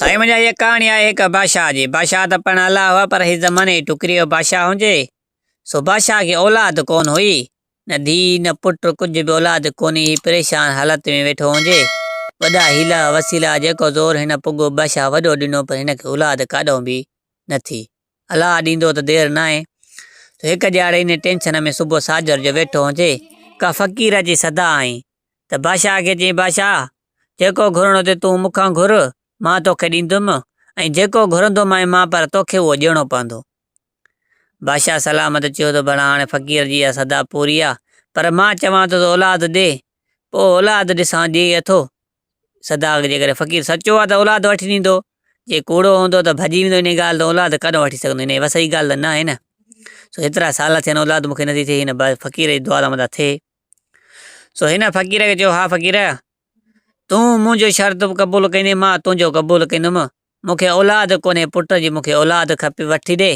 سائين منهنجا هيء ڪهاڻي آهي هڪ بادشاهه جي. بادشاهه ته پڻ الله هو پر هي زماني جي ٽڪري جو بادشاهه هجي. سو بادشاهه کي اولاد ڪونه هئي. نه ڌيء نه پٽ ڪجهه به اولاد ڪونهي هي پريشان حالت ۾ ويٺو هجي. وڏا حيلا وسيلا جيڪو زور هن پڳو بادشاهه وڏو ڏنو پر هن کي اولاد ڪاڏهون به نه ٿي. الله ڏيندو ته دير ناهي. سو هڪ ڏهاڙي انهي ٽينشن ۾ صبح ساجهر جو ويٺو هجي. ڪا فقير جي صدا آئي ته بادشاهه کي چيائين بادشاهه! جيڪو گهرڻو اٿئي تون مون کان گهر، مان توکي ڏيندم ۽ جيڪو گهرندومانء مان پر توکي اهو ڏيڻو پوندو. بادشاهه سلامت چيو ته ڀلا هاڻي فقير جي اها صدا پوري آ، پر مان چوان ٿو ته اولاد ڏي، پوء اولاد ڏسان ڏئي اٿو. صدا جيڪڏهن فقير سچو آ ته اولاد وٺي ڏيندو، جي ڪوڙو هوندو ته ڀڄي ويندو انهيء ڳالهه تان اولاد ڪڏهن وٺي سگهندو، انهيء وس جي ڳالهه ته ناهي نه. سو هيترا سال ٿيا آهن اولاد مون کي نٿي ٿئي، هن فقير جي دعا تان متان ٿئي. سو هن فقير کي چيو، ها فقير! تون منهنجو شرط به قبول ڪندين، مان تنهنجو قبول ڪندم. مون کي اولاد ڪونهي، پٽ جي مون کي اولاد کپي، وٺي ڏي.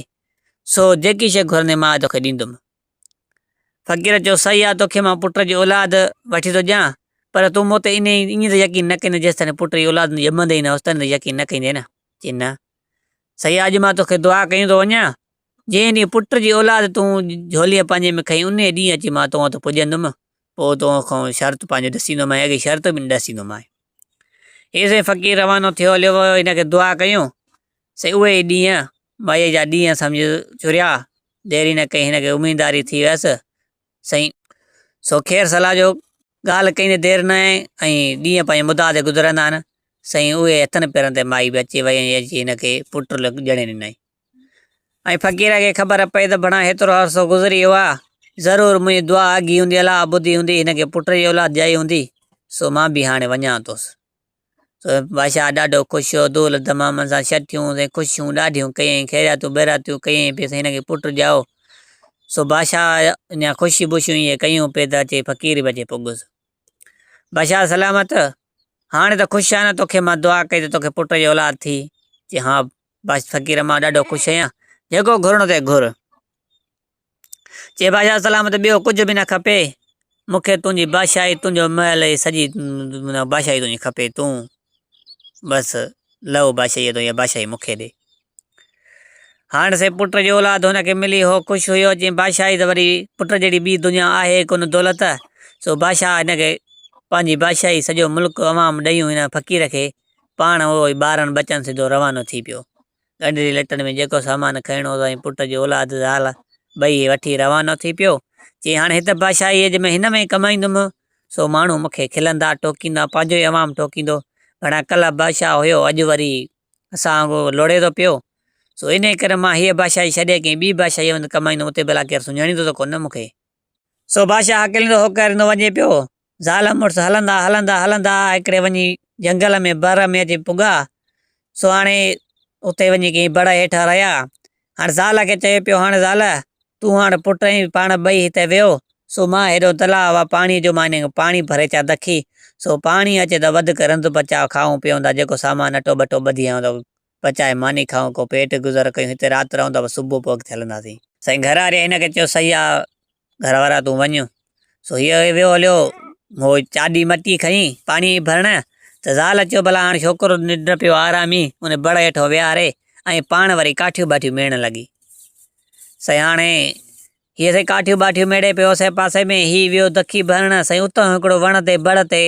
سو جيڪي شيء گهرندين مان توکي ڏيندم. فقير چيو، صحيح آ، توکي مان پٽ جي اولاد وٺي ٿو ڏيان، پر تون مون تي انهيء ائين ته يقين نه ڪندين، جيستائين پٽ جي اولاد ڄمندي ئي نه، اوستائين ته يقين نه ڪندين نه؟ چي نه. صحيح آ، اڄ مان توکي دعا ڪيون ٿو وڃان، جنهن ڏينهن پٽ جي اولاد تون جهوليء پنهنجي ۾ کنئي، انهيء ڏينهن اچي مان تو وٽ پڄندم، پوء تو کان شرط پنهنجو ڏسيندومانء، اڳي شرط به نه ڏسيندومانء. هي سائين فقير روانو ٿيو هليو ويو، هن کي دعا ڪيون، سائين اهي ئي ڏينهن مائيء جا ڏينهن سمجهه چريا، دير ئي نه ڪئي هن کي اميداري ٿي ويس، سائين سو خير صلاح جو ڳالهه ڪئي دير نه آهي ۽ ڏينهن پنهنجي مدعا تي گذرندا آهن، سائين اهي هٿن پيرن تي مائي به اچي وئي ۽ اچي هن کي پٽ ڄڻي ڏنائين. ۽ فقير کي خبر پئي ته ڀڻا هيترو عرصو گذري ويو آ، ضرور منهنجي دعا اگهي هوندي، الله ٻڌي هوندي، هن کي پٽ جي اولاد ڄائي هوندي، سو مان به هاڻي وڃان ٿوس. سو بادشاهه ڏاڍو خوش ٿيو، دول دمامن سان ڇٺيون ۽ خوشيون ڏاڍيون ڪيائين، خيراتون ٻيراتيون ڪيائين پئي سائين هن کي پٽ ڄائو. سو بادشاهه اڃا خوشيون ٻشيون اهي ڪيون پئي ته اچي فقير به اچي پڳس. بادشاهه سلامت! هاڻي ته خوش آهين نه، توکي مان دعا ڪئي ته توکي پٽ جي اولاد ٿي. چي ها بس فقير مان ڏاڍو خوش آهيان، جيڪو گهرڻو اٿئي گهر. چي بادشاهه سلامت ٻيو ڪجهه به نه کپي، مون کي تنهنجي بادشاهي، تنهنجو محل هي سڄي بادشاهي تنهنجي کپي، تون بس لهو بادشاهي تون اها بادشاهي مون کي ڏي. هاڻ سي پٽ جو اولاد هن کي ملي هو خوش هيو، چي بادشاهي ته وري پٽ جهڙي ٻي دنيا آهي ڪونه دولت، سو بادشاهه هن کي پنهنجي بادشاهي سڄو ملڪ عوام ڏيون هن فقير کي پاڻ اهو ئي ٻارن ٻچن سڌو روانو ٿي پيو. ڳنڍڙي لٽن ۾ جيڪو سامان کڻڻو هو ۽ پٽ جي اولاد زال ٻئي وٺي روانو ٿي پيو. چي هاڻ هت بادشاهيء جي ۾ هن ۾ ڪمائيندم، سو ماڻهو مون کي کلندا، ٽوڪيندا، پنهنجو ئي عوام ٽوڪيندو. ڀڻا ڪلهه بادشاهه هيو، اڄ وري اسان وانگر لوڙي ٿو پيو. سو انهيء ڪري مان هيء بادشاهي ڇڏي ڪنهن ٻي بادشاهيء وڃي ڪمائيندم، اتي ڀلا ڪير سڃاڻيندو ته ڪونه مون کي. سو بادشاهه هڪليندو هوڪاريندو وڃي پيو. زال مڙس هلندا هلندا هلندا هڪڙي وڃي جهنگل ۾ بر ۾ اچي پڳا. سو هاڻي اتي وڃي ڪنهن بڙ هيٺان رهيا. هاڻي زال کي چئي پيو هاڻي زال تون هاڻ پٽ ۽ پاڻ ٻئي هتي ويهو. سو مان هيڏو تلاء آ پاڻيء جو مان انهيء کي پاڻي ڀري اچان دکي. سو پاڻي اچي ته وڌڪ رنڌ پچاء کائون پيئون ٿا جيڪو سامان اٽو ٻٽو ٻڌي آيو ته پچائي ماني کائون ڪو پيٽ گذر ڪيون هتي رات رهون ٿا پوء صبح پوء اڳتي هلنداسين. سائين گهر واري هن کي چيو صحيح آ گهر وارا تون وڃ. سو هيء ويو هليو هو چاڏي مٽي کڻي پاڻي ڀرڻ ته زال چيو ڀلا هاڻ ڇوڪرو ننڊ پيو آرامي ان بڙ هيٺو ويهاري ۽ پاڻ وري ڪاٺيون ٻاٺيون ميڙڻ لڳي. سائين هاڻي هيء سائين ڪاٺيون ٻاٺيون ميڙي پيو اوسي پاسي ۾ هي ويو دکي ڀرڻ سائين اتان هڪڙو وڻ تي بڙ تي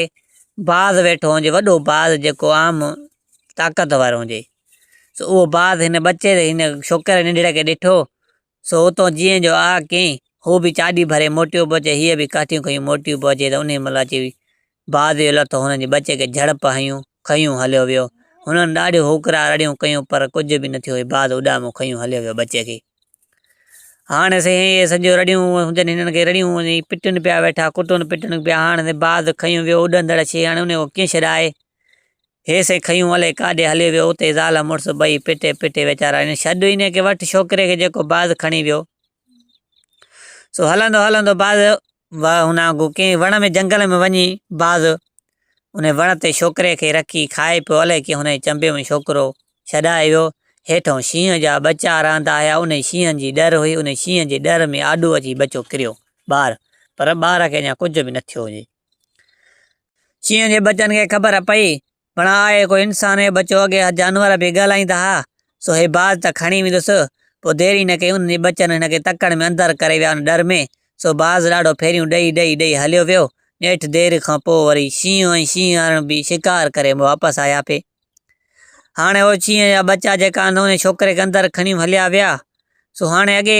باز ويٺو هجي وڏو باز جيڪو عام طاقت وارو هجي سو اهو باز هن ٻچي هن ڇوڪري ننڍڙي کي ڏٺو سو اتان جيئن جو آ ڪئين، هو به چاڏي ڀري موٽيو پهچي، هيء به ڪاٺيون کنيون موٽيو پهچي ته انهيء مهل اچي باز جو لٿو هنن جي ٻچي کي جهڙپ هنيون، کنيون هليو ويو. هنن ڏاڍيون هوڪرا رڙيون ڪيون پر ڪجهه به نه ٿيو، هي باز اڏامو کنيون هليو ويو ٻچي کي. هاڻ سي هي سڄو رڙيون هجن هنن کي رڙيون وڃي پٽن پيا ويٺا ڪٽن پٽن پيا هاڻ سي باز کنيون ويو اڏندڙ شيء هاڻ انهيء کي ڪيئن ڇڏائي. هي سي کنيون الائي ڪاڏي هليو ويو اتي زال مڙس ٻئي پٽي پٽي ويچارا هن ڇڏ انهي کي وٺ ڇوڪري کي جيڪو باز کڻي ويو سو هلندو هلندو باز هن آگو ڪنهن وڻ ۾ جنگل ۾ وڃي باز ان وڻ تي ڇوڪري کي رکي کائي پيو الائي ڪي هن جي چنبي ۾ ڇوڪرو ڇڏائي ويو هيٺون شينهن جا ٻچا رهندا هيا ان شينهن جي ڏر هئي ان شينهن جي ڏر ۾ آڏو اچي ٻچو ڪريو ٻار پر ٻار کي اڃا ڪجهه به نه ٿيو هجي شينهن جي ٻچن کي خبر پئي بڻا آهي ڪو انسان جو ٻچو اڳي جانور به ڳالهائيندا ها سو هي باز ته کڻي ويندس. پوء دير ئي نه ڪئي انهن جي ٻچن هن کي تڪڙ ۾ اندر ڪري ويا ان ڏر ۾ سو باز ڏاڍو ڦيريون ڏئي ڏئي ڏئي هليو ويو. نيٺ دير کان پوء وري شينهن ۽ شينهارڻ به شڪار ڪري واپس آيا پئي. هاڻي هو شينهن جا ٻچا جيڪا آهن انهي ڇوڪري کي اندر کڻي هليا ويا. سو هاڻي اڳي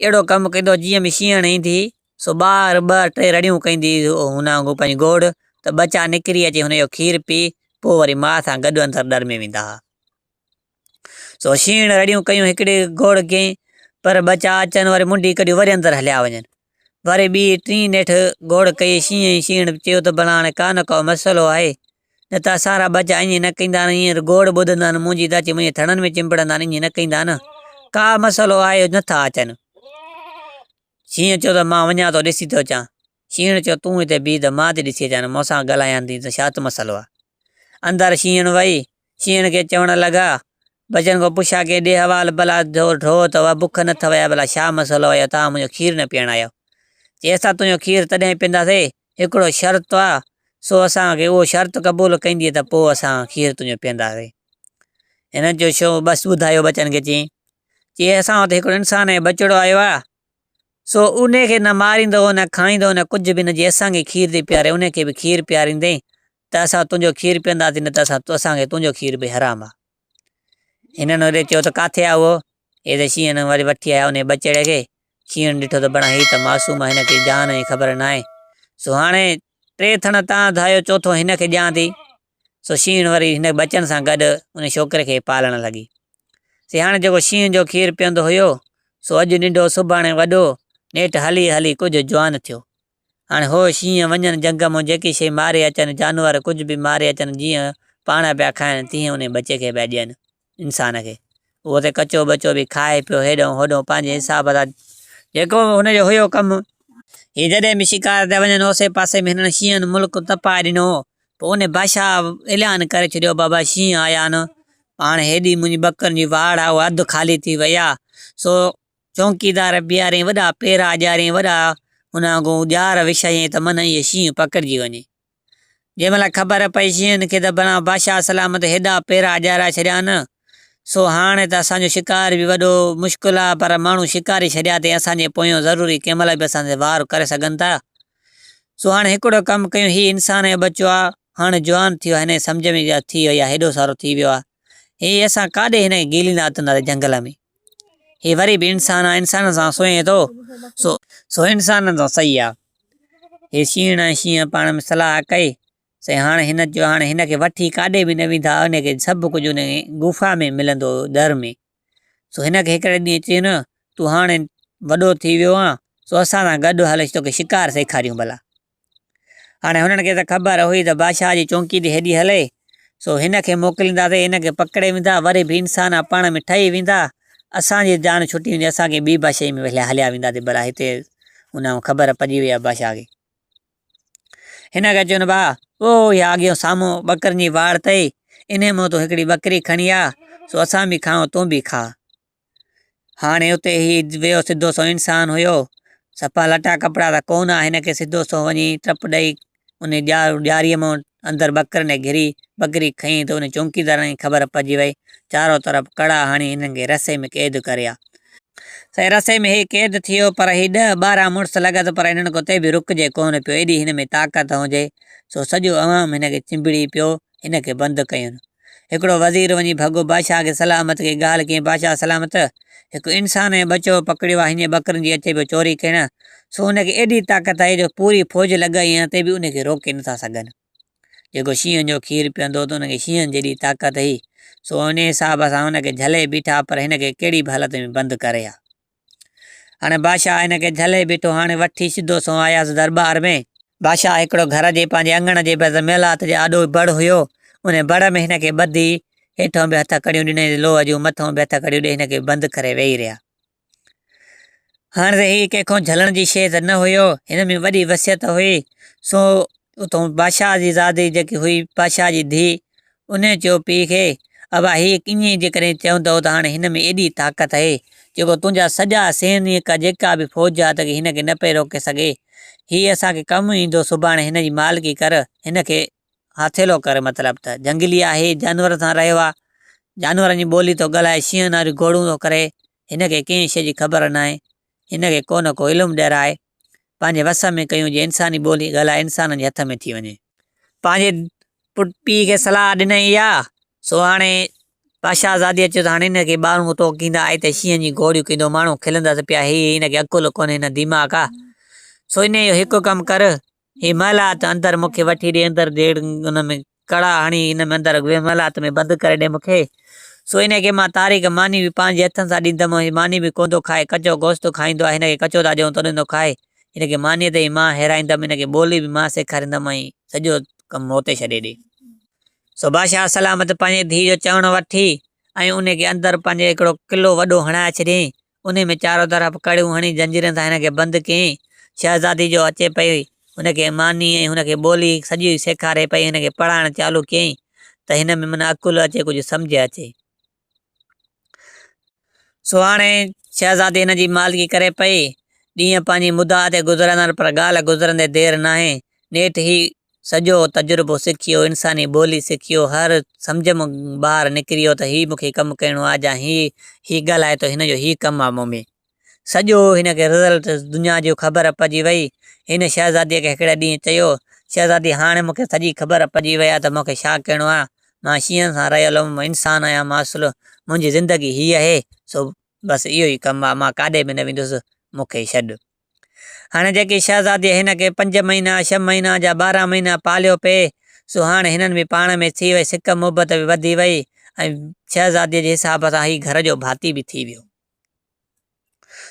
اهڙو ڪم ڪندو جيئن به شينهڻ ايندي هئي سو ٻاهر ٻه ٽي رڙيون ڪندي هئي هن وانگر پنهنجي گوڙ ته ٻچا نڪري اچي هن جو کير پي پوء وري ماء سان گڏ اندر ڏر ۾ ويندا هئا. سو شينهڻ رڙيون ڪيون هڪڙي گوڙ ڪيائين پر ٻچا اچن وري منڍي ڪڍيون وري اندر هليا وڃن. وري ٻي ٽين نيٺ گوڙ ڪئي شينهن ۽ شينهڻ چيو ته ڀلا هاڻي ڪا نه ڪو مسئلو آهي نه ته اسان را ٻچا ائين نه ڪيندا آهن ائين گوڙ ٻڌندا آهن منهنجي ته اچي منهنجي ٿڻن ۾ چنبڙندا آهن ائين نه ڪيندا آهن ڪا مسئلو آهي نه ٿا اچن. شينهن چيو ته مان وڃان ٿو ڏسي ٿو اچان. شينهڻ چيو تون هتي بيهه ته مان ٿي ڏسي اچان مون سان ڳالهايان ٿي ته ڇا ته مسئلو آهي. اندر شينهڻ وئي شينهڻ کي چوڻ لڳا، ٻچن کان پڇا ڪي ڏي حوال ڀلا جو ڍو اٿو بک نه اٿو يا ڀلا ڇا مسئلو آهي توهان منهنجو کير نه پيئڻ آيا آهيو. چي اسان تنهنجو کير تڏهن پيئنداسين هڪڙو شرط آ سو اسان کي اهو شرط قبول ڪندينء ته پوء اسان کير تنهنجو پيئنداسين. هنن چيو ڇو بس ٻڌايو ٻچن کي چيائين چي اسان وٽ هڪڙو انسان جو ٻچڙو آيو آ سو انهي کي نه ماريندو نه کائيندو نه ڪجهه به نه جي اسان کي کير ٿي پياري انهي کي به کير پياريندين ته اسان تنهنجو کير پيئنداسين نه ته اسان اسان کي تنهنجو کير به حرام آ. هنن وري چيو ته ڪاٿي آ اهو؟ هي ته شينهن وري وٺي آيا انهي ٻچڙي کي. شينهن ڏٺو ته بڻا هي ته معصوم آ هن کي جان جي خبر ناهي. سو هاڻي ٽي ٿڻ تان ڌايو چوٿون هن کي ڏيان ٿي. سو شينهن وري هن ٻچن سان گڏ انهي ڇوڪري کي پالڻ لڳي. سي هاڻي جيڪو شينهن جو کير پيئندو هيو سو اڄ ننڍو سڀاڻي وڏو نيٺ هلي هلي ڪجهه جوان ٿيو. هاڻي هو شينهن وڃن جهنگ مان جيڪي شيء ماري اچن، جانور ڪجهه به ماري اچن، جيئن پاڻ پيا کائن تيئن انهي ٻچي کي پيا ڏين، انسان کي. اهو ته ڪچو ٻچو به کائي پيو هيڏانهن هوڏانهن پنهنجي حساب سان جيڪو به هن جو هيو ڪم. هي جڏهن به شڪار تي وڃن اوسي پاسي ۾ هنن شينهن ملڪ تپائي ڏنو هو. پوء انهي بادشاهه اعلان ڪري ڇڏيو بابا شينهن آيا آهن، هاڻي هيڏي منهنجي ٻڪرين جي واڙ آهي اها اڌ خالي ٿي وئي آهي، سو چونڪيدار بيهاريائين، وڏا پيرا ڏياريائين، وڏا هن اڳون ڄار وڇايائين ته من اهي شينهن پڪڙجي وڃي. جنهن مهل خبر پئي شينهن کي ته بنا بادشاهه سلامت هيڏا پيرا ڏيارائي ڇڏيا آهن، سو هاڻي ته اسان جو شڪار به وڏو مشڪل آهي، پر ماڻهو شڪاري ڇڏيا اٿئي اسان جي پويون ضروري ڪنهن مهل به اسان تي وار ڪري سگهن ٿا. سو هاڻي هڪڙو ڪم ڪيون، هي انسان جو ٻچو آهي، هاڻي جوان ٿيو آهي، هن کي سمجهه ۾ ٿي وئي آهي، هيڏو سارو ٿي ويو آهي، هي اسان ڪاڏي هن کي گهليندا اٿنداسين جهنگل ۾. هي وري به انسان آ انسان سان سونهين ٿو سو سو انسانن سان صحيح آ. هي شينهڻ ۽ شينهن پاڻ ۾ صلاح ڪئي سائين هاڻي هن چيو هاڻي هن کي وٺي ڪاڏي به نه ويندا هن کي سڀ ڪجهه ان غفا ۾ ملندو در ۾ سو هن کي هڪڙي ڏينهن چين تون هاڻي وڏو ٿي ويو آن سو اسان سان گڏ هل توکي شڪار سيکاريون ڀلا. هاڻي هنن کي ته خبر هئي ته بادشاهه جي چونڪي تي هيڏي هلي، سو هن کي موڪلينداسين، هن کي پڪڙي ويندا، وري به انسان پاڻ ۾ ٺهي ويندا، اسان جي جان ڇٽي ويندي، اسان ڪنهن ٻي بادشاهي ۾ هليا وينداسين، ڀلا هتي هن خبر پئجي وئي آهي بادشاهه کي. هن کي چيو ڀاء، او اها اڳيون سامهون ٻڪرين جي واڙ اٿئي، انهي مان تون هڪڙي ٻڪري کڻي آ، سو اسان به کائون تون به کاء. هاڻي اتي هي ويو سڌو سنئون انسان هيو، صفا لٽا ڪپڙا ته ڪونه ها هن کي سڌو سنئون وڃي ٽپ ڏئي ان ڄاريء مان اندر ٻڪرين کي گهري ٻڪري کنئي ته ان چونڪيدارن کي خبر پئجي وئي، چارو طرف ڪڙا هڻي هنن کي رسي ۾ قيد ڪري ها. سائين رسي ۾ هي قيد ٿي ويو پر هي ڏهه 12 مڙس لڳس پر هنن کان اتي به رڪجي ڪونه پيو ايڏي هن ۾ طاقت هجي سو سڄو عوام هن کي چنبڙي پيو هن کي بند ڪيون. هڪڙو وزير وڃي ڀڳو بادشاهه کي سلامت کي ڳالهه ڪيائين، بادشاهه سلامت! هڪ انسان جو ٻچو پڪڙيو آهي، هينئن ٻڪرين جي اچي پيو چوري ڪرڻ، سو ان کي ايڏي طاقت آهي جو پوري فوج لڳائي آهي ته به ان کي روڪي نٿا سگهن. جيڪو شينهن جو کير پيئندو هو ته ان کي شينهن جيڏي طاقت هئي، سو انهيء حساب سان ان کي جهلي بيٺا پر هن کي ڪهڙي به حالت ۾ بند ڪري ها. هاڻي بادشاهه هن کي جهلي بيٺو، هاڻي وٺي سڌو سنئون آيس درٻار ۾. بادشاهه هڪڙو گهر جي پنهنجي اڱڻ جي ڀر محلات جي آڏو بڙ هيو، انهي بڙ ۾ هن کي ٻڌي، هيٺئون به هٿ ڪڙيون ڏنائين لوهه جون، مٿئون به هٿ ڪڙيون ڏئي هن کي بند ڪري ويهي رهيا. هاڻي ته هي ڪنهن کان جهلڻ جي شيء ته نه هيو، هن ۾ وڏي وصيت هئي، سو اتان بادشاهه جي زادي جيڪي هئي، بادشاهه جي ڌيء، انهيء چيو پيء کي، ابا هيء ڪيئن جيڪڏهن چوندؤ ته هاڻي هن ۾ ايڏي طاقت اهي، جيڪو تنهنجا سڄا سينيڪ جيڪا به فوج آ تکي هن کي نه پئي روڪي سگهي. هي اسان کي ڪم ايندو سڀاڻي هن جي مالڪي ڪر، هن کي. هاٿيلو ڪر مطلب ته جهنگلي آهي، جانورن سان رهيو آ، جانورن جي ٻولي ٿو ڳالهائي، شينهن واريون گوڙون ٿو ڪري، هن کي ڪنهن شيء جي خبر ناهي، هن کي ڪو نه ڪو علم ڏيارائي، پنهنجي وس ۾ ڪيون جي انساني ٻولي ڳالهائي انسانن جي هٿ ۾ ٿي وڃي. پنهنجي پٽ پيء کي صلاح ڏنائين اها، سو هاڻي بادشاهزاديء چيو ته هاڻي هن کي ٻارهون تو ڪيندا، آء ته شينهن جي گوڙيون ڪيندو، ماڻهو کلندس پيا، هي هن کي عقل ڪونهي نه دماغ آ، سو انهيء جو هڪ ڪم ڪر، هي محلات اندر مون کي وٺي ڏي، اندر ڏيڙ ان ۾ ڪڙا هڻي ان ۾ اندر محلات ۾ بند ڪري ڏي مون کي. سو انهيء کي مان تاريخ ماني به پنهنجي هٿن سان ڏيندم. هي ماني به ڪونه ٿو کائي، ڪچو گوشت کائيندو آهي، هن کي ڪچو ٿا ڏيون تڏهن ٿو کائي. هن کي مانيء تي ئي مان هيرائيندم، هن کي ٻولي به مان سيکاريندم ۽ سڄو ڪم مون تي ڇڏي ڏي. سو بادشاهه سلامت پنهنجي ڌيء جو چوڻ وٺي ۽ انهيء کي اندر پنهنجي هڪڙو قلعو وڏو هڻائي ڇڏيائين. انهي ۾ چارو طرف ڪڙيون هڻي زنجيرن سان هن کي بند ڪيائين. شهزادي جو اچي پئي، هن کي ماني ۽ هن کي ٻولي سڄي سيکاري پئي، هن کي پڙهائڻ چالو ڪيائين ته هن ۾ من عقل اچي ڪجهه سمجهه اچي. سو هاڻي شهزادي هن جي مالڪي ڪري پئي. ڏينهن پنهنجي مدعا تي گذرندڙ پر ڳالهه گذرندي دير ناهي. نيٺ هي سڄو تجربو سکيو، انساني ٻولي سکيو، هر سمجهه مان ٻاهر نڪري ويو ته هي مون کي ڪم ڪرڻو آهي جا هي هي ڳالهائي ٿو هن جو هي ڪم آهي مون ۾. سڄو هن کي رزلٽ دنيا جو خبر پئجي وئي. هن شهزاديء کي هڪڙي ڏينهن چيو، شهزادي هاڻي مون کي سڄي خبر پئجي وئي آهي ته مون کي ڇا ڪرڻو آهي. مان شينهن سان رهيل هئم، انسان آهيان مان اصل، منهنجي زندگي هيء آهي، سو بس اهو ئي ڪم آهي، مان ڪاڏي به نه ويندس، مون کي ڇڏ. هاڻي جيڪي شهزاديء هن کي پنج مهينا، ڇهه مهينا جا 12 مهينا پاليو پئي، سو هاڻي هنن ۾ پاڻ ۾ ٿي وئي سڪ محبت به وڌي وئي ۽ شهزاديء جي حساب سان هي گهر جو ڀاتي به ٿي ويو.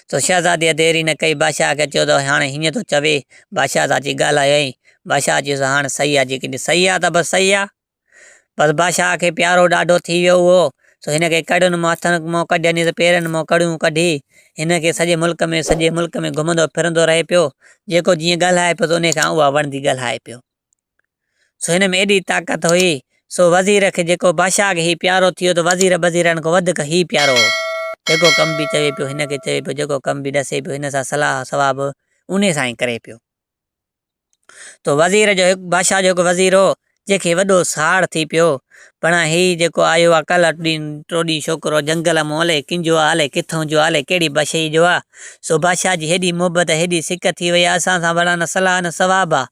سو شهزاديء دير ئي نه ڪئي، بادشاهه کي چيو ته هاڻي هيئن ٿو چوي. بادشاهه سان اچي ڳالهايائين. بادشاهه چيس هاڻ صحيح آ، جيڪڏهن صحيح آ ته بس صحيح آ. بس بادشاهه کي پيارو ڏاڍو ٿي ويو هئو، سو هن کي ڪڙين مان هٿن مان ڪڍيائينس، پيرن مان ڪڙيون ڪڍي، هن کي سڄي ملڪ ۾ سڄي ملڪ ۾ گهمندو ڦرندو رهي پيو. جيڪو جيئن ڳالهائي پيو ته انهيء کان اها وڻندي ڳالهائي پيو. سو هن ۾ ايڏي طاقت هئي، سو وزير کي جيڪو بادشاهه کي هي پيارو ٿي ويو ته وزير بزيرن کان وڌيڪ هي پيارو هو. جيڪو ڪم به چوي پيو هن کي چوي پيو، جيڪو ڪم به ڏسي پيو هن سان صلاح صواب به انهيء سان ئي ڪري پيو. تو وزير جو هڪ بادشاهه جو هڪ وزير هو، جنهن کي وڏو ساڙ ٿي پيو. پڻ هي جيڪو آيو آ ڪلهه ٽيون ڏينهن ڇوڪرو جهنگل مون الائي ڪنهن جو آ، الائي ڪٿئون جو آ، الائي ڪهڙي بادشاهي جو آ. سو بادشاهه جي هيڏي محبت هيڏي سڪ ٿي وئي آ، اسان سان ڀلا نه صلاح نه ثواب آ.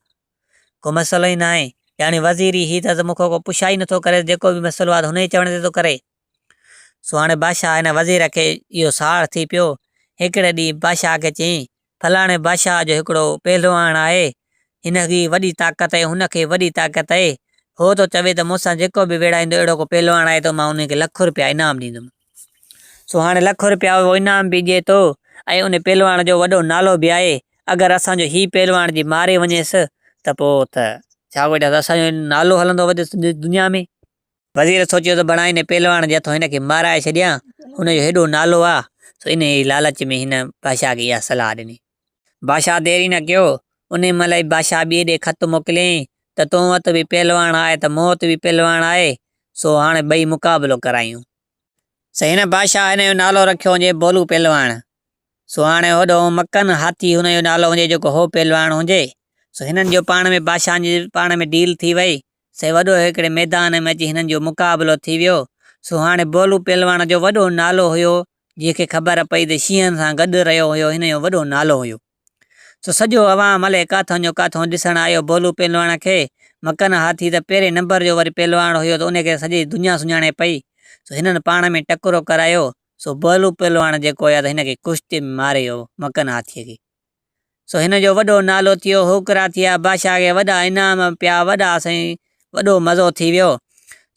ڪو مسئلو ئي ناهي. يعني وزير ئي هي ته مون کان ڪو پڇا ئي نٿو ڪري، جيڪو به مسئلو آ ته هن جي چوڻ تي ٿو ڪري. سو هاڻي بادشاهه هن وزير کي اهو ساڙ ٿي پيو. هڪڙي ڏينهن بادشاهه کي چيائين، فلاڻي بادشاهه جو هڪڙو پهلواڻ آهي، هن کي وڏي طاقت آهي، هن کي وڏي طاقت آهي. هو ٿو چوي ته مون سان جيڪو به ويڙهائيندو اهڙو ڪو پهلواڻ آهي ته مان ان کي لک روپيا انعام ڏيندم. سو هاڻي لک روپيا اهو انعام به ڏئي ٿو ۽ ان پهلواڻ جو وڏو نالو به آهي. اگر اسان جو هي پهلواڻ جي ماري وڃيس ته پوء ته ڇا ويٺا اسان جو نالو هلندو وڌي دنيا ۾. وزير سوچيو ته بڻا ان پهلواڻ جي هٿون هن کي مارائي ڇڏيان، هن جو هيڏو نالو آ، سو انهيء ئي لالچ ۾ هن بادشاهه کي اها صلاح ڏني. بادشاهه دير ئي نه ڪيو، انهيء مهل ئي بادشاهه ٻئي ڏي خط موڪليائين ته تون وٽ به پهلواڻ آهي ته مون وٽ به پهلواڻ آهي، سو هاڻي ٻئي مقابلو ڪرايون. سو هن بادشاهه هن جو نالو رکيو هجي بولو پهلواڻ. سو هاڻي هوڏو مڪن هاٿي هن جو نالو هجي جيڪو هو پهلواڻ هجي. سو هنن جو پاڻ ۾ بادشاهن جي پاڻ ۾ ڊيل ٿي وئي. سي وڏو هڪڙي ميدان ۾ اچي هنن جو مقابلو ٿي ويو. سو هاڻي بولو پهلواڻ جو وڏو نالو هيو، جنهن کي خبر پئي ته شينهن سان گڏ رهيو هيو، هن جو وڏو نالو هيو. سو سڄو عوام الائي ڪاٿان جو ڪاٿئون ڏسڻ آيو بولو پهلواڻ کي. مڪن هاٿي ته پهرين نمبر جو وري پهلواڻ هيو ته ان کي سڄي دنيا سڃاڻي پئي. سو هنن پاڻ ۾ ٽڪرو ڪرايو. سو بولو پهلواڻ جيڪو هيو ته هن کي ڪشتي ۾ ماري ويو مڪن هاٿيء کي. سو هن جو وڏو نالو ٿيو، هوڪرا ٿيا، بادشاهه کي وڏا انعام پيا، وڏا سائين وڏو مزو ٿي ويو.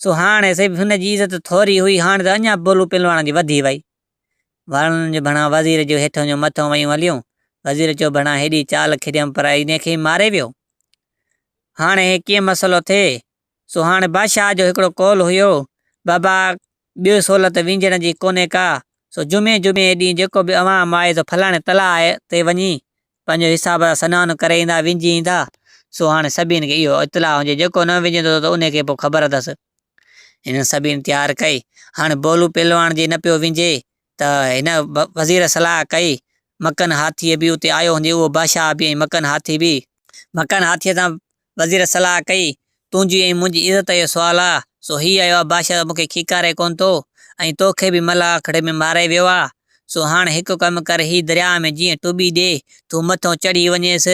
سو هاڻي سائين هن جي عزت ٿوري هئي، هاڻي ته اڃا بولو پهلواڻ جي وڌي وئي. وارن جو ڀڻا وزير جو هيٺون جو مٿون ويون هليون. وزير چيو ڀڻا هيڏي چال کيڏيم پر انهي کي ماري ويو. هاڻي هي ڪيئن مسئلو ٿئي؟ سو هاڻي بادشاهه جو هڪڙو قول هيو، بابا ٻيو سهولت وينجهڻ جي ڪونهي ڪا، سو جمعي جمعي ڏينهن جيڪو به عوام آهي سو فلاڻي تلاء تي وڃي پنهنجو حساب سان سنان ڪري ايندا، وينجهي ايندا. سو هاڻي سڀني کي اهو اطلاع هجي، جيڪو نه وينجهندو ته انهي کي پوء خبر اٿس. هنن سڀني تيار ڪئي. هاڻي بولو پهلواڻ جي نه پيو وينجهي ته هن وزير صلاح ڪئي، مڪن هاٿيء به اتي آيو هوندي، اهو بادشاهه به ۽ مڪن هاٿي به. مڪن هاٿيء سان وزير صلاح ڪئي، تنهنجي ۽ منهنجي عزت جو سوال آ، سو هي آيو آ بادشاهه ته مون کي کيڪاري ڪونه ٿو ۽ توکي به ملاح کڙي ۾ ماري ويو آ، سو هاڻ هڪ ڪم ڪر هي درياهه ۾ جيئن ٽٻي ڏي، تون مٿئون چڙهي وڃيس،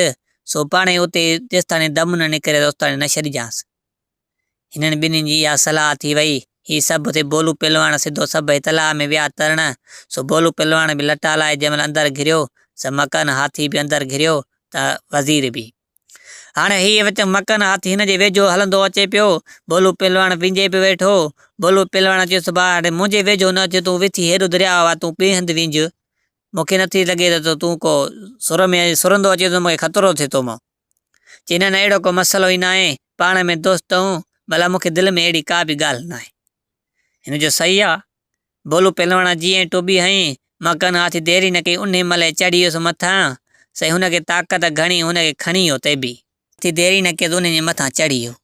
سو پاڻهي اتي جيستاڻي دم نه نڪريس اوستاڻي نه ڇڏجانس. هنن ٻنهين جي اها صلاح ٿي وئي. هي سڀ ٿي بولو پهلواڻ سڌو سڀئي تلاء ۾ ويا ترڻ، سو بولو پهلواڻ به لٽا لاهي جنهن مهل اندر گهريو، سو مڪن هاٿي به اندر گهريو ته وزير به. هاڻي هيء وچ مڪن هاٿي هن جي ويجهو هلندو اچي پيو. بولو پهلواڻ وينجهي پيو ويٺو. بولو پهلواڻ چيس، ڀاء هاڻي منهنجي ويجهو نه اچ، تون وٿي هيڏو درياء آ، تون ٻئي هنڌ وينجهه. مون کي نٿي لڳي ته تون ڪو سر ۾ سرندو اچين ٿو، مون کي خطرو ٿئي تو مان. چي نه نه اهڙو ڪو مسئلو ئي ناهي، پاڻ ۾ دوست آهيون، ڀلا مون کي دل ۾ اهڙي ڪا به ڳالهه ناهي. هن چيو صحيح آ. بولو پهلواڻ جيئن ئي ٽوٻي هنئي، مڪن هاٿي دير ئي نه ڪئي انهي مهل ئي چڙهي ويس مٿان، سائين هن کي طاقت گهڻي هن کي کڻي ويو تيبي. هاٿي دير ئي نه ڪئي ته انهي جي مٿان چڙهي ويو.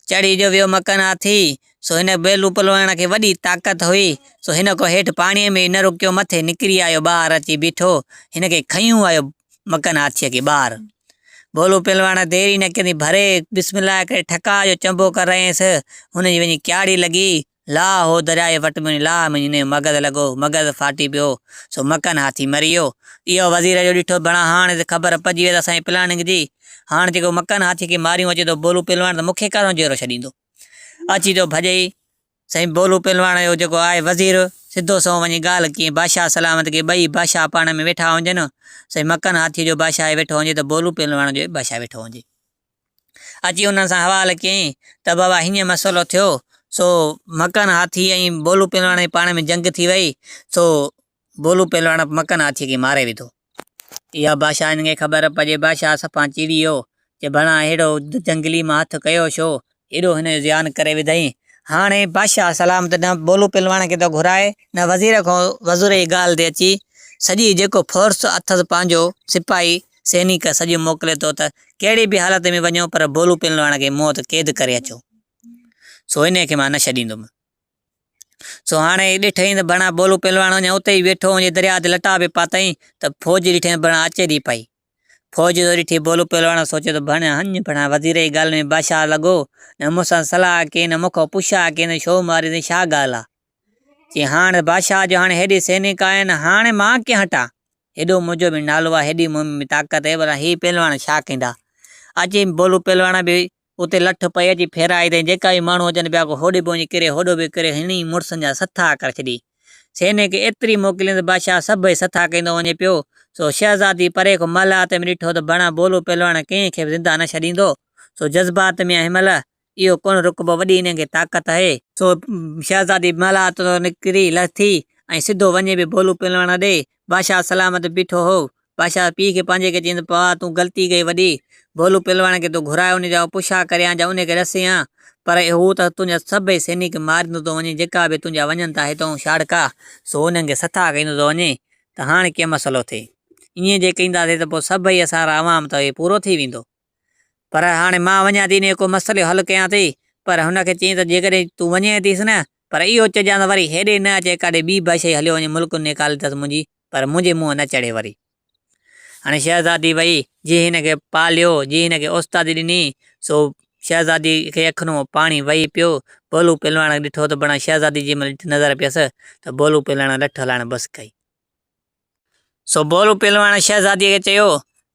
چڙهي جو ويو مڪن هاٿي، سو هن بولو پهلواڻ کي وڏي طاقت هئي، سو هن کان هيٺ پاڻيء ۾ ئي نه رڪيو مٿي نڪري آيو ٻاهر اچي بيٺو، هن کي کنيون آيو مڪن هاٿيء کي ٻاهر. بولو پهلواڻ دير ئي نه ڪئي ڀري بسم الله ڪري ٺڪاء جو چنبو ڪرايائينس، هن جي وڃي ڪياڙي لڳي، لاهه هو درياء جي وٽ ۾ وڃي لاهه ۾ وڃي مغز لڳو، مغز ڦاٽي پيو، سو مڪن هاٿي مري ويو. اهو وزير جو ڏٺو ڀڻا هاڻ ته خبر پئجي وئي ته اسان جي پلاننگ جي، هاڻ جيڪو مڪن هاٿي کي ماريون اچي ٿو بولو پهلواڻ ته مون کي ڪارو جيئرو ڇڏيندو. اچي ٿو ڀڄئي. سائين بولو پهلواڻ جو جيڪو آهي وزير، سڌو سنئون وڃي ڳالهه ڪيئين بادشاهه سلامت کي، ٻئي بادشاهه پاڻ ۾ ويٺا هجن، سائين مڪن هاٿي جو بادشاهه ويٺو هجي ته بولو پهلواڻ جو به بادشاهه ويٺو هجي. اچي انهن سان حوال ڪيائين ته بابا هيئن مسئلو ٿيو، سو مڪن هاٿي ۽ بولو پهلواڻ جي پاڻ ۾ جنگ ٿي وئي، سو بولو پهلواڻ مڪن هاٿيء کي ماري وڌو. اها بادشاهه کي خبر پئجي، بادشاهه صفا چڙي ويو، چي ڀڻا ههڙو جنگلي مان هٿ ڪيو ڇو، ايڏو هن جو زيان ڪري وڌئين. هاڻي بادشاهه سلامت نه بولو پهلواڻ کي ٿو گهرائي، نه وزير کان وزير جي ڳالهه تي اچي سڄي جيڪو فورس اٿس پنهنجو سپاهي سينيڪ سڄو موڪلي ٿو ته ڪهڙي به حالت ۾ وڃو پر بولو پهلواڻ کي موت قيد ڪري اچو، سو انهيء کي مان نه ڇڏيندم. سو هاڻي ڏٺئين ته بڻا بولو پهلواڻ اڃا اتي ئي ويٺو هجي درياء تي لٽا به پاتائين ته فوج ڏٺئين ته بڻا اچي ٿي پئي. فوج جو ڏٺي بولو پهلواڻ سوچيو ته بڻ هڃ بڻا وزير جي ڳالهه ۾ بادشاهه لڳو، نه مون سان صلاح ڪين، نه مون کان پڇا ڪين، ڇو ماريندين ڇا ڳالهه آ؟ چي هاڻ بادشاهه جو هاڻي هيڏي سينيڪ آهن، هاڻي مان ڪيئن هٽان؟ هيڏو منهنجو به نالو آ، هيڏي مون ۾ طاقت آهي، ڀلا هي پهلواڻ ڇا ڪندا؟ اچي بولو پهلواڻ به اتي لٺ پئي اچي ڦيرائي تائين جيڪا به ماڻهو اچن پيا ڪو هوڏي به وڃي ڪري هوڏو به ڪري هڻي مڙسن جا سٿا ڪري ڇڏي. سينيڪ ايتري موڪلين ته بادشاهه سڀئي سٿا ڪندو وڃي پيو. سو شهزادي پري کان محلات ۾ ڏٺو ته بڻا بولو پهلواڻ ڪنهن کي به زنده نه ڇڏيندو. سو جذبات ۾ آهي ملهه اهو ڪونه رڪبو وڏي انهن کي طاقت آهي. سو شهزادي محلات تان نڪري لٿي ۽ سڌو وڃي به بولو پهلواڻ ڏي. بادشاهه سلامت بيٺو هو. بادشاهه پيء کي پنهنجي کي چيائين ته پوء تون غلطي ڪئي وڏي، ڀولو پهلواڻ کي تون گهرائي ان جا پڇا ڪريان جا ان کي رسين ها، پر هو ته تنهنجا سڀئي سينيڪ ماريندو ٿو وڃي، جيڪا به تنهنجا وڃن ٿا هتئون شاڙڪا، سو انهن کي سٿا ڪيندو ٿو وڃي، ته هاڻ ڪيئن مسئلو ٿئي؟ ائين جي ڪينداسين ته پوء سڀئي اسان را عوام ته اهي پورو ٿي ويندو. پر هاڻي مان وڃان ٿي انهيء ڪو مسئلي جو حل ڪيان ٿي. پر هن کي چيائين ته جيڪڏهن تون وڃين ٿيس نه، پر اهو چئجان ته وري هيڏي نه اچي، ڪاڏي ٻي بادشاهي هليو وڃي ملڪ نيڪالي اٿس منهنجي، پر منهنجي منهن نه چڙهي وري. هاڻي شهزادي وئي، جنهن هن کي پاليو، جنهن هن کي استادي ڏني، سو شهزادي کي اکين مان پاڻي وهي پيو. بولو پهلواڻ ڏٺو ته بڻا شهزادي جي مهل نظر پيس ته بولو پهلواڻ لٺ هلائڻ بس ڪئي. سو بولو پهلواڻ شهزاديء کي چيو،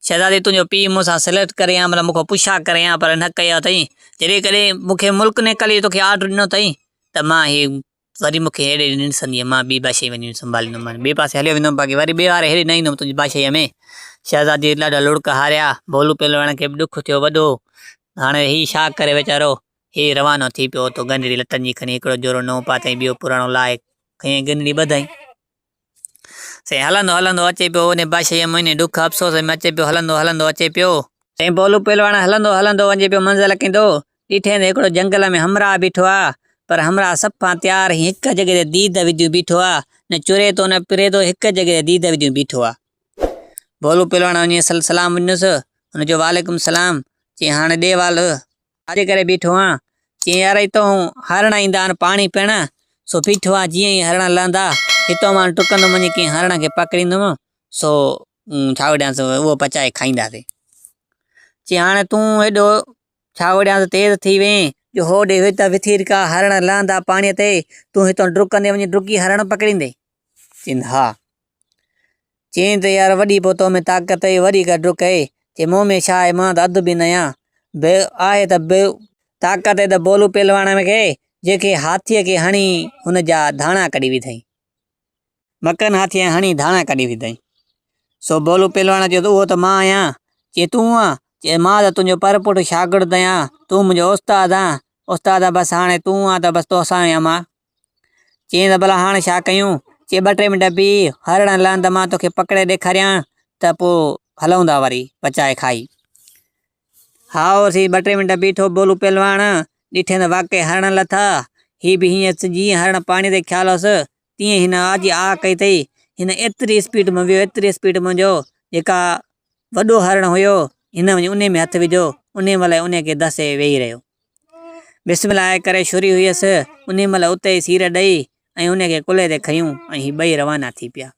شهزادي تنهنجو پيء مون سان سلٽ ڪري ها، مطلب مون کان پڇا ڪري ها، پر نه ڪيو اٿئي. جڏهن ڪڏهن مون کي ملڪ نيڪاليء جو توکي آرڊر ڏنو اٿئي ته مان هي وري مون کي هيڏي نه ڏسندينء، مان ٻي بادشاهي وڃي سنڀاليندم، مان ٻئي پاسي هليو ويندم، باقي وري ٻئي واري هيڏي نه ايندم تنهنجي بادشاهيء ۾. شهزاديء ڏاڍا لڙڪ هاريا. ڀولو پهلواڻ کي به ڏک ٿيو وڏو. هاڻي هي ڇا ڪري ويچارو؟ هي روانو ٿي پيو. اتو ڳنڍڙي لٽن جي کڻي هڪڙو جوڙو نئون پاتائين، ٻيو پراڻو لاهي کنيائين ڳنڍڙي ٻڌائين. سائين هلندو هلندو اچي پيو انهي بادشاهيء ۾ انهي ڏک افسوس ۾ اچي پيو هلندو هلندو اچي پيو. سائين بولو پهلواڻ هلندو هلندو وڃي پيو منزل ڪندو، ڏٺئين ته هڪڙو جنگل ۾ همراهه بيٺو آ، پر همراهه صفا تيار هي هڪ جڳهه تي ديد وڌيون بيٺو آ، نه چري ٿو نه پري ٿو هڪ جڳهه تي ديد وڌيون بيٺو آ. بولو پهلواڻ وڃي سلام ڏنس، هن چيو وعليڪم سلام، چيائين هاڻي ڏي وال. ڇا جي ڪري بيٺو آن؟ چيائين، يار هتئون هرڻ ايندا آهن پاڻي پيئڻ، سو بيٺو آهيان جيئن ئي هرڻ لهندا، هتئون مان ڊڪندم وڃي ڪنهن هرڻ کي پڪڙيندم، سو ڇا وڍيانس اهو پچائي کائينداسين. چيائين، هاڻي تون هيڏو ڇا هوڏانهن تيز ٿي وئين جو هوڏي هت وٿيرڪا هرڻ لهندا پاڻيء تي، تون هتان ڊڪندي وڃي ڊڪي هرڻ پڪڙيندين؟ چين ها. چين ته يار وڏي پوء تو ۾ طاقت اهي، وڏي ڪا ڊڪ اهي. چي مون ۾ ڇا آهي، مان ته اڌ به نه آهيان. به آهي ته به طاقت اهي ته بولو پهلواڻ کي، جنهن کي هاٿيء کي هڻي هن جا ڌاڻا ڪڍي وڌائين. مڪن هاٿيء هڻي ڌاڻا ڪڍي وڌائين. سو بولو پهلواڻ چيو ته اهو ته مان آهيان. چي تون آن؟ چي مان ته تنهنجو پر پٺ شاگرد آهيان، تون منهنجو استاد آن. استاد بس هاڻي تون آن ته بس توسان آهيان مان. چيائين ته ڀلا هاڻ ڇا ڪيون؟ چي ٻه ٽي منٽ بيهه، هرڻ لهن ته مان توکي پڪڙي ڏيکاريان ته پوء هلون ٿا وري پچائي کائي. هائو سي ٻه ٽي منٽ بيٺو بولو پهلواڻ، ڏٺئين ته واقعي هرڻ لٿا. هي به هيئن جيئن هرڻ پاڻي تي خيال هوس، تيئن هن آجي آه ڪئي اٿئي. هن ايتري اسپيڊ ۾ ويو، ايتري اسپيڊ ۾ جو جيڪا وڏو هرڻ هيو، هن وڃي انهي ۾ هٿ وڌو، انهي مهل انهي کي دسي ويهي رهيو. بسم الله ڪري شري هيس، انهي مهل اتي ئي سير ڏئي ۽ انهي کي ڪلهي تي کنيو ۽ هي ٻئي روانا ٿي پيا.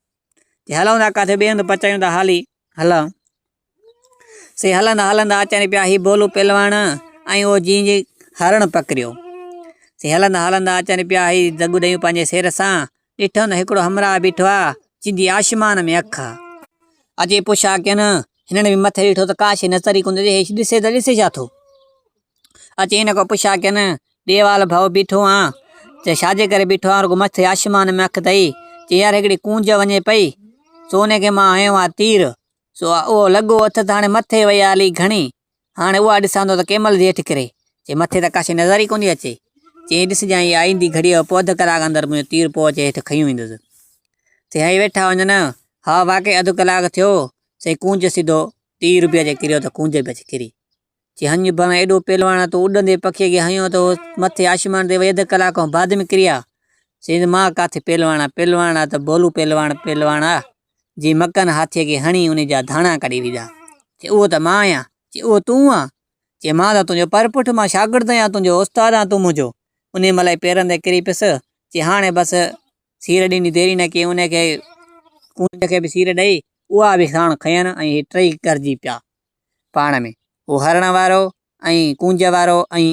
چي هلون ٿا ڪاٿي ٻئي هنڌ پچايون ٿا هالي هلون. سي هلندا هلندا اچن پيا هي بولو پهلواڻ ۽ اهو جيئن جي هرڻ پڪڙيو. سي هلندا هلندا اچن پيا هي دڳ ڏيون پنهنجي سير سان ڏٺن ته هڪڙو همراهه بيٺو آ جنهن جي آشمان ۾ اک آ. اچي پڇا ڪين، هنن به مٿي ڏٺو ته ڪا شيء نظر ئي ڪونه ٿي اچي، هي ڏسي ته ڏسي ڇا ٿو؟ اچي هن کان پڇا ڪين، ڏيوال ڀائو بيٺو آن؟ چي ڇا جي ڪري بيٺو آن، رڳو مٿي آشمان ۾ اک اٿئي؟ چي يار هڪڙي ڪونج وڃي پئي، سو ان کي مان هنيو آ تير، سو اهو لڳو اٿ ته هاڻي مٿي وئي آ هلي گهڻي، هاڻي اها ڏسان ٿو ته ڪنهن مهل ٿي هيٺ ڪري. چي مٿي ته ڪا شيء نظر ئي ڪونه ٿي اچي. چي ڏسجانء اها ايندي گهڙيء جو پوء اڌ ڪلاڪ اندر منهنجو تير پوء اچي هيٺ کنيو ايندس. سي هنئي ويٺا وڃن. ها واقعي اڌ ڪلاڪ ٿيو، سي ڪونج سڌو تير به اچي ڪريو ته ڪونج به اچي ڪري. چي هنج ڀلا ايڏو پهلواڻ آ، تون اڏندي پکيء کي هنيو ته هو مٿي آشمان تي وئي اڌ ڪلاڪ کان بعد ۾ ڪري آ. چي مان ڪاٿي پهلواڻ آ، پهلواڻ آ ته بولو پهلواڻ پهلواڻ آ. جي مڪن هاٿيء کي هڻي ان جا ڌاڻا ڪڍي وڌا. چي اهو ته مان آهيان. چي اهو تون آن؟ چي مان ته تنهنجو پر پٺ مان شاگرد آهيان تنهنجو استاد آهيان تون منهنجو. انهيء مهل ئي پيرن تي ڪري پيس. چي هاڻي بس سير ڏيندي ديري نه ڪئي انهيء کي ڪونج کي به سير ڏئي اها به ساڻ کنين ۽ هي ٽئي گڏجي پيا پاڻ ۾. هو هرڻ وارو ۽ ڪونج وارو ۽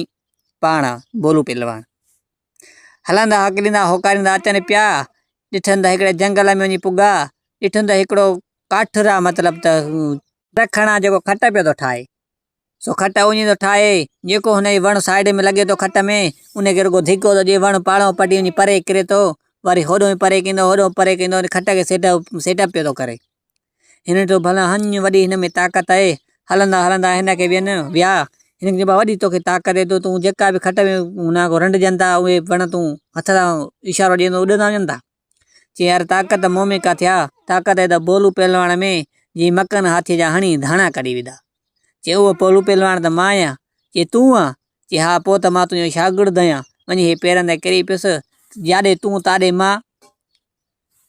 پاڻ بولو پهلواڻ. هلندا هڪليندا هوڪاريندا اچن پيا. ڏٺن ته هڪڙي جنگل ۾ وڃي پڳا. ڏٺن ته هڪڙو ڪاٺرا مطلب ته رکڻ آ جيڪو کٽ پيو ٿو ٺاهي. سو کٽ اوڃي ٿو ٺاهي. جيڪو هن جي وڻ سائيڊ ۾ لڳي ٿو کٽ ۾ ان کي رڳو ڌڪو ٿو ڏئي وڻ پاڙئون پٽي وڃي پري ڪري ٿو. وري هوڏو پري ڪندو هوڏو پري ڪندو کٽ کي سيٽ اپ پيو ٿو ڪري. هن ڏٺو ڀلا هڃ وڏي هن ۾ طاقت آهي. هلندا هلندا هن کي وين ويا. هن کي چيو وڏي توکي طاقت آهي تون جيڪا به کٽ ۾ هن کان رنڊجن ٿا اهي وڻ تون هٿ سان اشارو ڏين ته اڏندا وڃن ٿا. چي يار طاقت مون ۾ ڪاٿي آ، طاقت آهي ته بولو پهلواڻ ۾ جي مڪن هاٿيء جا هڻي ڌاڻا ڪڍي وڌا. چي اهو بولو پهلواڻ ته مان آهيان. چي تون آن؟ چي ها پوء ته مان تنهنجو شاگرد آهيان. وڃي هي پيرن تي ڪري پيس، جاڏي تون تاڏي مان.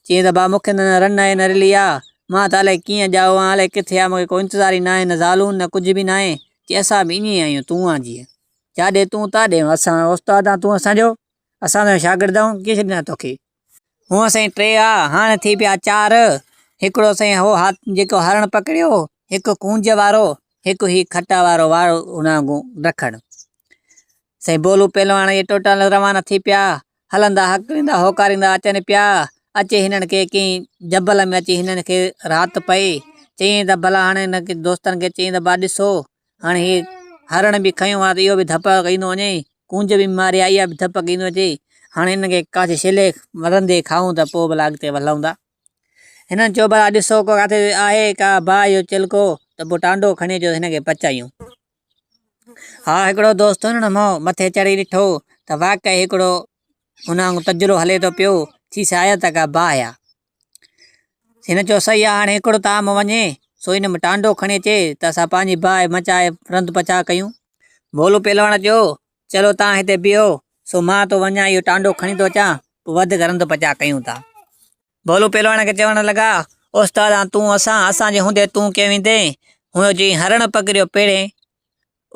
چيائين ته ڀاء مون کي نه رن آهي نه رلي آ، مان ته الائي ڪيئن ڄائو آهيان، الائي ڪٿي آ، مون کي ڪو انتظار ئي ناهي، نه زالون نه ڪجهه به ناهي. چي اسان به ائين ئي آهيون، تون آن جيئن. جاڏي تون تاڏي اسان، استاد آن تون اسان جو، اسان تنهنجا شاگرد آهيون، ڪيئن ڇڏيندا توکي. هونء سائين ٽي آ، هاڻ ٿي پيا چار، هڪڙو سائين هو هاٿ جيڪو هرڻ پڪڙيو، هڪ ڪونج وارو، هڪ هي کٽا وارو وارو ان وانگون رکڻ. سائين بولو پهلواڻ اهي ٽوٽل روانا ٿي پيا. هلندا هڪليندا هوڪاريندا اچن پيا. اچي هنن کي ڪنهن جبل ۾ اچي هنن کي رات پئي. چيائين ته ڀلا هاڻي هن کي دوستن کي چيائين ته ڀا ڏسو هاڻي هي هرڻ به کنيو آهي ته اهو به ڌپ ڪندو وڃي. ڪونج به ماري آئي اها به ڌپ ڪندو اچي. هاڻي هن کي ڪاٿي ڇلي مرندي کائون ته پوء ڀلا اڳتي هلون ٿا. هنن چيو ڀلا ڏسو ڪو ڪاٿي آهي ڪا باهه جو چلڪو ته پوء ٽانڊو کڻي اچو هن کي پچايون. ها هڪڙو دوست هن مون مٿي چڙهي ڏٺو ته واقعي هڪڙو هن وانگر تجرو هلي ٿو پيو ٿي شايد ته ڪا باهه آ. هن چيو صحيح آ هاڻي هڪڙو طعام وڃي سو ان ۾ ٽانڊو کڻي اچي ته اسان پنهنجي باهه مچائي رنڌ پچاء ڪيون. ڀولو پهلواڻ چيو چلو تان هتي بيهو سو مان ٿو وڃان اهو ٽانڊو کڻي ٿو اچان پوء وڌيڪ رنڌ پچاء ڪيون ٿا. ڀولو پهلواڻ کي چوڻ لڳا، استاد آن تون اسان، اسان جي هوندي تون ڪيئن ويندين؟ هن چيائين، هرڻ پڪڙيو پهرين.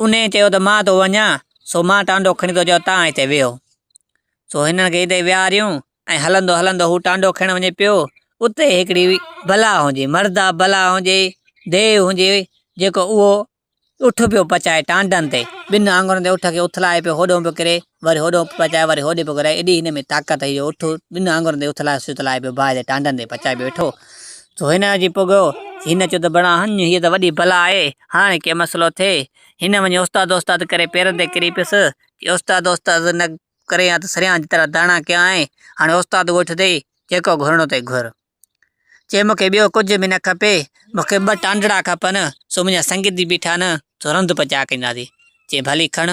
انهيء چيو ته مان ٿو وڃان، سو مان ٽانڊو کڻي ٿو اچان، تان هتي ويهو. سو هنن کي هتي ويهاريون ۽ هلندو هلندو هو ٽانڊو کڻڻ وڃي پيو. اتي هڪڙي بلا هجي، مردا بلا هجي، ديو هجي، جيڪو اهو اٺ پيو پچائي ٽانڊن تي، ٻن آڱرين تي اٺ کي اٿلائي پيو هوڏهون پيو ڪري، وري هوڏهون پيو پچائي، وري هوڏي پيو ڪرائي، ايڏي هن ۾ طاقت هئي جو اٺ ٻن آڱرين تي اٿلائي سٿلائي پيو باهه تي ٽانڊن تي پچائي پيو ويٺو. سو هن اچي پڳو، هن چيو ته بڻا هڃ، هيء ته وڏي بلا آهي، هاڻي ڪي مسئلو ٿئي. هن وڃي استاد استاد ڪري پيرن تي ڪري پيس، چي استاد استاد نه ڪرين ها ته سريان جيترا داڻا ڪيا آهين، هاڻي استاد ڳوٺ اٿئي، جيڪو گهرڻو اٿئي گهر. چي مون کي ٻيو ڪجهه به نه کپي، مون کي ٻه ٽانڊڙا کپن، سو منهنجا سنگتي بيٺا آهن، سو رنڌ پچاء ڪنداسين. چي ڀلي کڻ.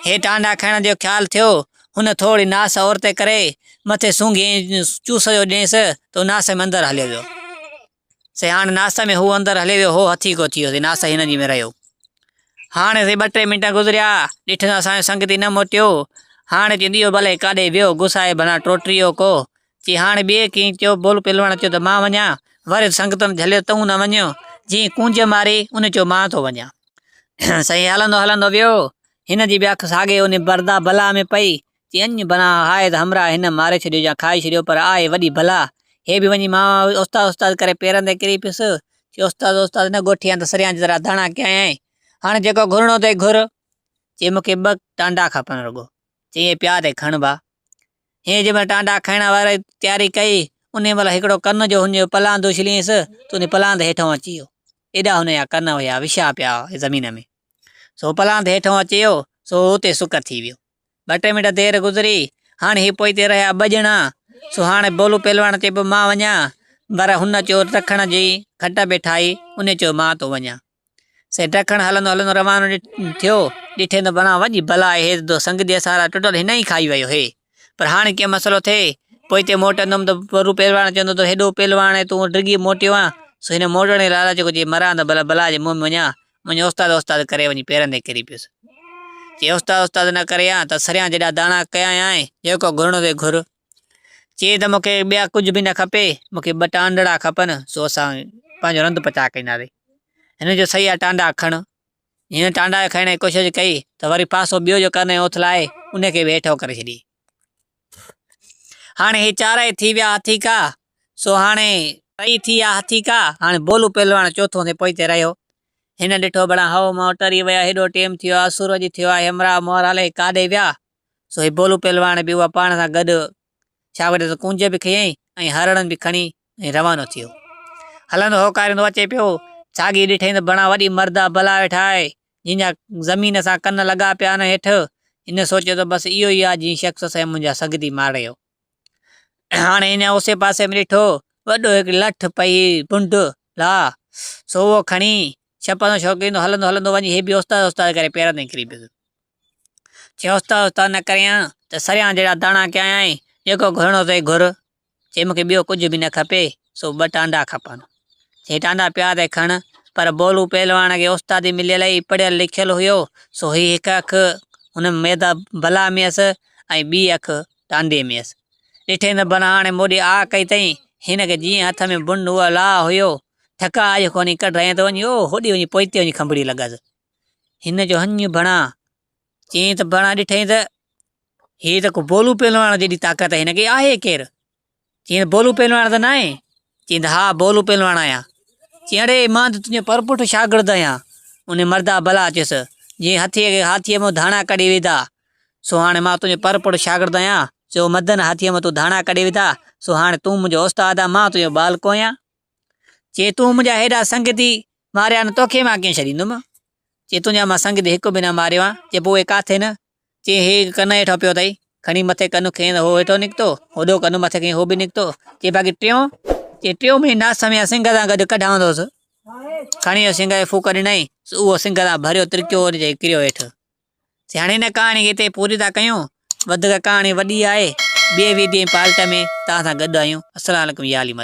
هي ٽانڊا کڻڻ جو خيال ٿيو، هن ٿوري ناس اورتي ڪري، مٿي سونگهي ۽ چوس جو ڏينس ته هو ناس ۾ اندر هليو ويو. سي هاڻ ناس ۾ هو اندر هليو ويو، هو هٿيڪو ٿي ويو، سي ناس هن جي ۾ رهيو. هاڻ سي ٻه ٽي منٽ گذريا، ڏٺس اسان جو سنگتي نه موٽيو. هاڻ چيندي اهو ڀلي ڪاڏي ويو، گسائي ڀلا ٽوٽريو ڪو. چي هاڻ ٻئي ڪنهن چيو، بول پهلواڻ چيو ته مان وڃان، وري سنگتن جهليو تون نه وڃ، جنهن ڪونج ماري ان چيو مان ٿو وڃان. سائين هلندو هلندو ويو، هن جي به اک ساڳي ان بردا بلا ۾ پئي، چي اڃ بنا هاء ته همراهه هن ماري ڇڏيو يا کائي ڇڏيو پر آهي وڏي بلا. هي به وڃي مان استاد استاد ڪري پيرن تي ڪري پيس، چي استاد استاد نه ڳوٺيان ته سريان ذرا داڻا ڪيائين، هاڻي جيڪو گهرڻو اٿئي گهر. چي مون کي ٻه ٽانڊا کپن رڳو. چي اهي پيا اٿئي کڻ ڀا. هيء جنهن مهل ٽانڊا کائڻ واري تياري ڪئي، انهيء مهل هڪڙو ڪن جو هن جو پلاند اڇليائينس ته انهي پلاند هيٺئون اچي ويو. ايڏا هن جا ڪن هيا، وڇيا پيا هئا زمين ۾. سو پلاند هيٺئون اچي ويو، سو اتي سڪ ٿي ويو. ٻه ٽي منٽ دير گذري، هاڻي هي پوئتي رهيا ٻه ڄڻا، سو هاڻي بولو پهلواڻ چئي پيو مان وڃان، پر هن چيو ڊکڻ جي کٽ به ٺاهي، انهي چيو مان ٿو وڃان. سي ڊکڻ هلندو هلندو روانو ٿيو، ڏٺي ته بنا وڏي بلا آهي، هي ته سنگ جي سارا ٽٽل هن ئي کائي ويو هي، پر هاڻي ڪيئن مسئلو ٿئي، پوئتي موٽندم ته بولو پهلواڻ چوندو ته هيڏو پهلواڻ آهين تون ڊگهي موٽيو آن، سو هن موٽڻ جي لالچ ڪو چي مران ته ڀلا بلا جي منهن ۾ وڃان، وڃي استاد استاد ڪري وڃي پيرن تي ڪري پيس. چي استاد استاد نه ڪري ها ته سريان جيڏا داڻا ڪيا آهين، جيڪو گهرڻو اٿئي گهر. چي ته مون کي ٻيا ڪجهه به نه کپي، مون کي ٻه ٽانڊڙا کپن، سو اسان پنهنجو رند پچاء ڪنداسين. هن چيو صحيح آهي ٽانڊا کڻ. هن ٽانڊا کڻڻ جي ڪوشش ڪئي ته وري پاسو ٻيو جو ڪنهن اٿلائي ان کي به هيٺو ڪري ڇڏيائين. هاڻي هي چارئي ٿي ويا هٿيڪا، سو هاڻي ٽئي ٿي ويا هٿيڪا، هاڻي بولو پهلواڻ چوٿون ٿي پوئتي رهيو. هن ڏٺو بڙا هئو مئو ٽري ويا، هيڏو ٽيم ٿيو آهي، سورج ٿيو آهي، همراهه مئر الائي ڪاڏي ويا. سو هي بولو پهلواڻ به اها پاڻ سان گڏ ڇا وٽ ڪونج به کنيائين ۽ هرڻن به کڻي ۽ روانو ٿيو. هلندو هوڪاريندو اچي پيو. ساڳي ڏٺائين ته بڻا وڏي مردا بلا ويٺا آهي، جنهن جا زمين سان ڪن لڳا پيا آهن هيٺ. هن سوچيو ته بس اهو ئي آهي جنهن شخص سائين منهنجا سنگتي ماريو. هاڻي هن اوسي پاسي ۾ ڏٺو، وڏو هڪ لٺ پئي هئي بنڊ لا، سو اهو کڻي ڇپندو ڇوڪيندو هلندو هلندو وڃي هي به استاد استاد ڪري پيرن تي ڪري پيس. چي استاد استاد نه ڪريان ته سريان جهڙا داڻا ڪيائين، جيڪو گهرڻو اٿئي گهر. چي مون کي ٻيو ڪجهه به نه کپي، سو ٻه ٽانڊا کپن. چي ٽانڊا پيا ته کڻ، پر بولو پهلواڻ کي استادي مليل هئي، پڙهيل لکيل هيو، سو هي هڪ اک هن ميدا بلا ۾ هيس ۽ ٻي اک ٽانڊي ۾ هيس. ڏٺئين ته بلا هاڻي موڏي آ ڪئي اٿئين، هن کي جيئن هٿ ۾ بنڊ اهو لاهه هيو، ٺڪاء جو ڪونهي ڪڍرائين ته وڃي او هوڏي وڃي پوئتي وڃي کنڀڙي لڳس. هن جو هنڃ ڀڻا. چيائين ته ڀڻا ڏٺئين ته هي ته ڪو بولو پهلواڻ جيڏي طاقت هن کي آهي ڪير؟ چيائين ته بولو پهلواڻ ته ناهي؟ چيائين ته ها بولو پهلواڻ آهيان. چيائين اڙي مان ته تنهنجو پرپٺ شاگرد آهيان. ان مردا بلا چيس، جنهن هٿيء کي هاٿيء مان ڌاڻا ڪڍي وڌا، سو هاڻي مان تنهنجو پرپٺ شاگرد آهيان. چيو مدن هاٿيء مان تون ڌاڻا ڪڍي وڌا، سو هاڻي تون منهنجو استاد آهين، مان تنهنجو ٻالڪو آهيان. چي تون منهنجا هيڏا سنگتي ماريا آهن، توکي مان ڪيئن ڇڏيندم؟ چي تنهنجا مان سنگتي هڪ به نه ماريو آهيان. چي پوء اهي ڪاٿي آهن؟ چي هي ڪن هيٺان پيو اٿئي. کڻي مٿي ڪن کنئي ته هو هيٺو نڪتو. هوڏو ڪن مٿي کنئي هو به نڪتو. چي باقي ٽيون؟ چي ٽيون منهنجي ناس ۾ آ سنگهه سان گڏ ڪڍاندوس. کڻي اهو سنگهه کي ڦوڪ ڏنائين، سو اهو سنگهه سان ڀريو ترڪيو چي ڪريو هيٺ. چي هاڻي هن ڪهاڻي کي هتي پوري ٿا ڪيون. وڌيڪ ڪهاڻي وڏي آهي. ٻئي ويڊيو ۽ پارٽ ۾ توهان سان گڏ آهيون. السلام عليڪم يا علي مدد.